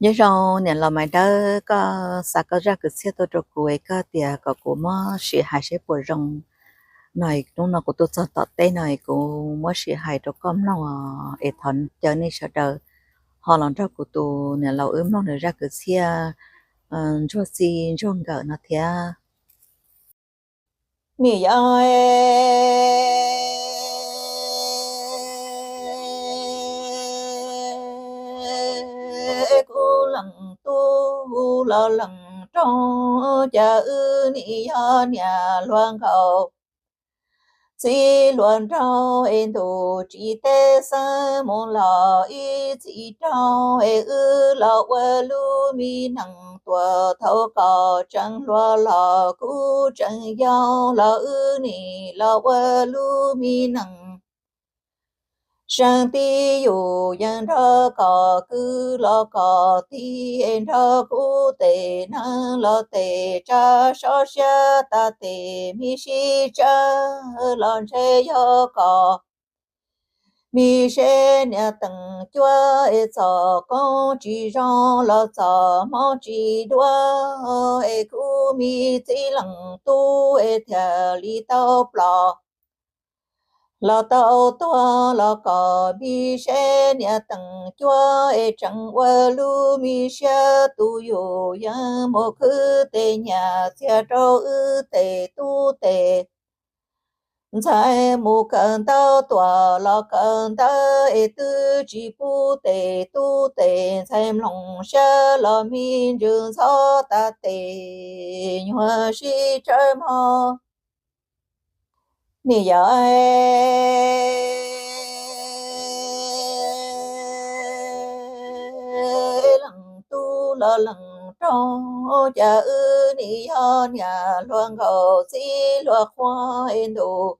Nyob zoo niam laus Maiv Dawb, koj xa koj zaj kwv txhiaj tuaj rau kuv es koj tias kom kuv muab sim hais seb puas zoo no. Hnub no kuv tuaj txog tom teb no es kuv muab sim hais rau koj mloog es thov caw nej sawv daws ho los nrog kuv tus niam laus wb mloog nws zaj kwv txhiaj ntsuag txij ntsuag nkawm no thiab. Nim yog kuv leej tub los leej roog, cas wb nim yog niam hluas nkauj txiv hluas nraug es ntuj tsis teb xeeb mus los ib txhis raug es wb los ua lub me neej tuaj thaum koj tseem hluas los kuv tseem yau los wb nim los ua lub me neej seeb tib yus yeej nrog koj kwv los koj tij es nrog kuv tes neeg los tes tsa sov siab tas tes me sib tsawv los ntshe yog koj me seb niam teem cuab es txoj koob tsis zoo los txoj hmoov tsis dua es kuv me txiv leej tub es thiaj li tau ploj los tau tuag los koj me seb niam teem cuab es tseem ua lub me siab tus yus yeej mus khwv tes nyiaj txiag rau wb tes tub tes ntxhais mus kawm ntawv tuaj los kawm ntawv es twb tsis pub tes tub tes ntxhais mloog siab los me ntsws ntxhov tas tes nyuag sib tsawv mog. Nim yog leej tub los leej roog, cas wb nim yog niam hluas nkauj txiv hluas qhua es ntuj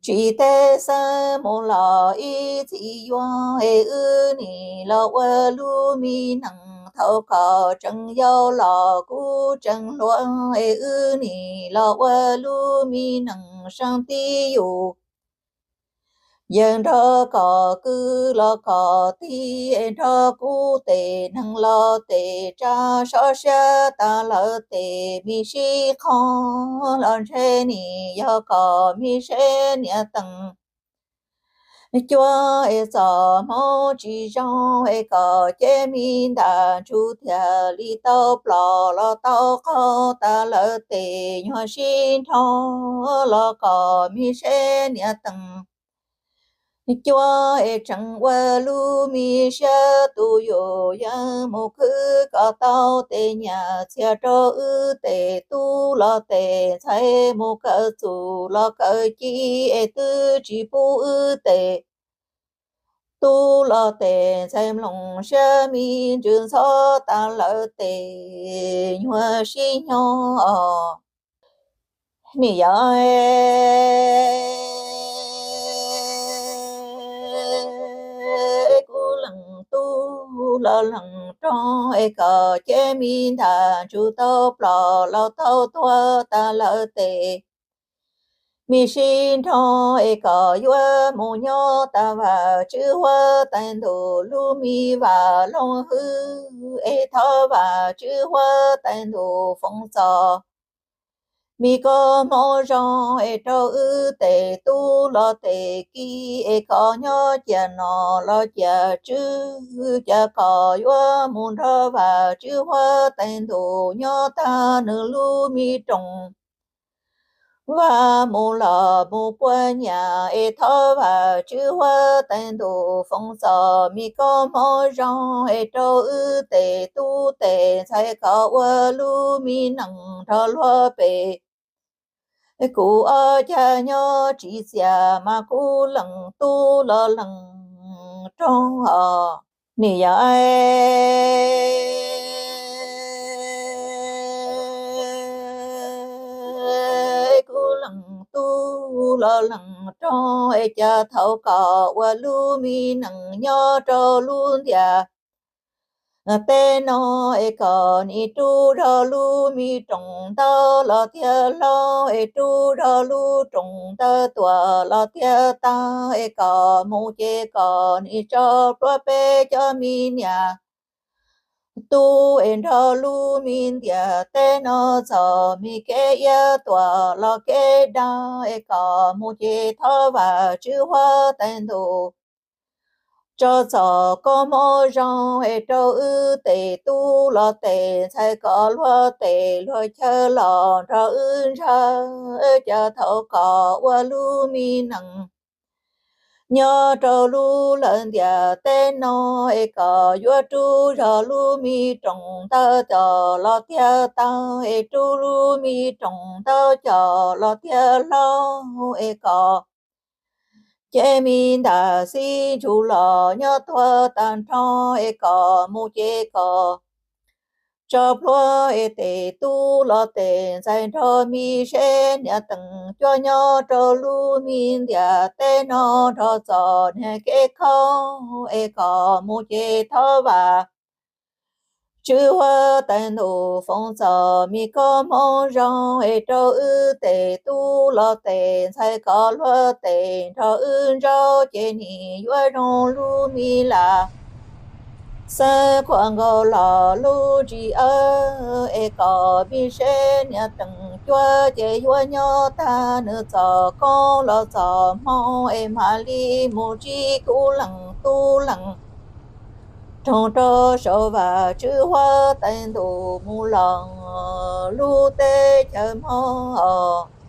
tsis teb xeeb mus los ib txhis yuav es wb nim los ua lub me neej thaum koj tseem yau los kuv tseem hluas es wb nim los ua lub me neej seeb tib yus yeej nrog koj kwv los koj tij es nrog kuv tes neeg los tes tsa sov siab tas lawm tes me sib qhov los ntshe nim yog koj me seb niam teem cuab es txoj hmoov tsis zoo es koj cev me ntaj ntsug thiaj li tau ploj los tau qaug tas lawm tes nyuag sib nrho los koj me seb niam teem cuab es tseem ua lub me siab tus yus yeej mus khwv kom tau tes nyiaj txiag rau wb tes tub los tes ntxhais mus kawm txuj los kawm ci es twb tsis pub wb tes tub los tes ntxhais mloog siab me ntsws ntxhov tas lawm tes nyuag sib nyob os. Nim yog kuv leej tub los leej roog es koj cev me ntaj ntsug tau ploj los tau tuag tas lawm tes me sib nrho es koj yuav mus nyob tas Vajtswv huab tais ntuj lub me vaj loog hwj es thov Vajtswv huab tais ntuj foom txoj me koob hmoov zoo es rau wb tes tub los tes ki es koj nyob cia nom los cia tswv, cas koj yuav mus nrog Vajtswv huab tais ntuj nyob tag nws lub me rooj vag mus los mus puag nyias es thov Vajtswv huab tais ntuj foom txoj me koob hmoov zoo es rau wb tes tub tes ntxhais koj ua lub me neej nrog luag pem. Kuv ob cag nyob tsis txias mas kuv leej tub los leej roog os. Nim yog kuv leej tub los leej roog es cas thaum koj ua lub me neej nyob rau lub ntiaj teb no es koj nim rub zog lub me rooj ntau los tiag hlob es rub zog lub rooj ntawd tuaj los tiag tag es koj mus ces koj nim tso plhuav peb cov me niam tub es nrog lub me ntiaj teb no txom mi kev iab tuam los kev dag es kom mus ces thov Vajtswv huab tais ntuj tso txoj koob hmoov zoo es rau wb tes tub los tes ntxhais kom luag tes luag chaw los nrog wb ntshaw cas thaum kom ua lub me neej nyob rau lub lawm ntiaj teb no es kom yuav rub zog lub me rooj ntawd coj los tiag tag es rub lub me rooj ntawd coj los tiag hlo es kom ces me ntaj xib ntsug los nyob tuag tag nrho es kom mus ces kom tso plhuav es tes tub los tes ntxhais nrog me seb niam teem cuab nyob rau lub me ntiaj teb no nrog txom niag kev kho es kom mus ces thov Vajtswv huab tais ntuj foom txoj me koob hmoov zoo es rau wb tes tub los tes ntxhais kom luag tes nrog wb ntshaw ces nim yuav zoo lub me lam xeeb khuam nkaus los lub ntsis aw es kom me seb niam teem cuab ces yuav nyob tag nws txoj koob los txoj hmoov es mam li mus ntsib kuv leej tub leej roog rau saum Vajtswv huab tais ntuj mus los lub teb chaws Hmoob os.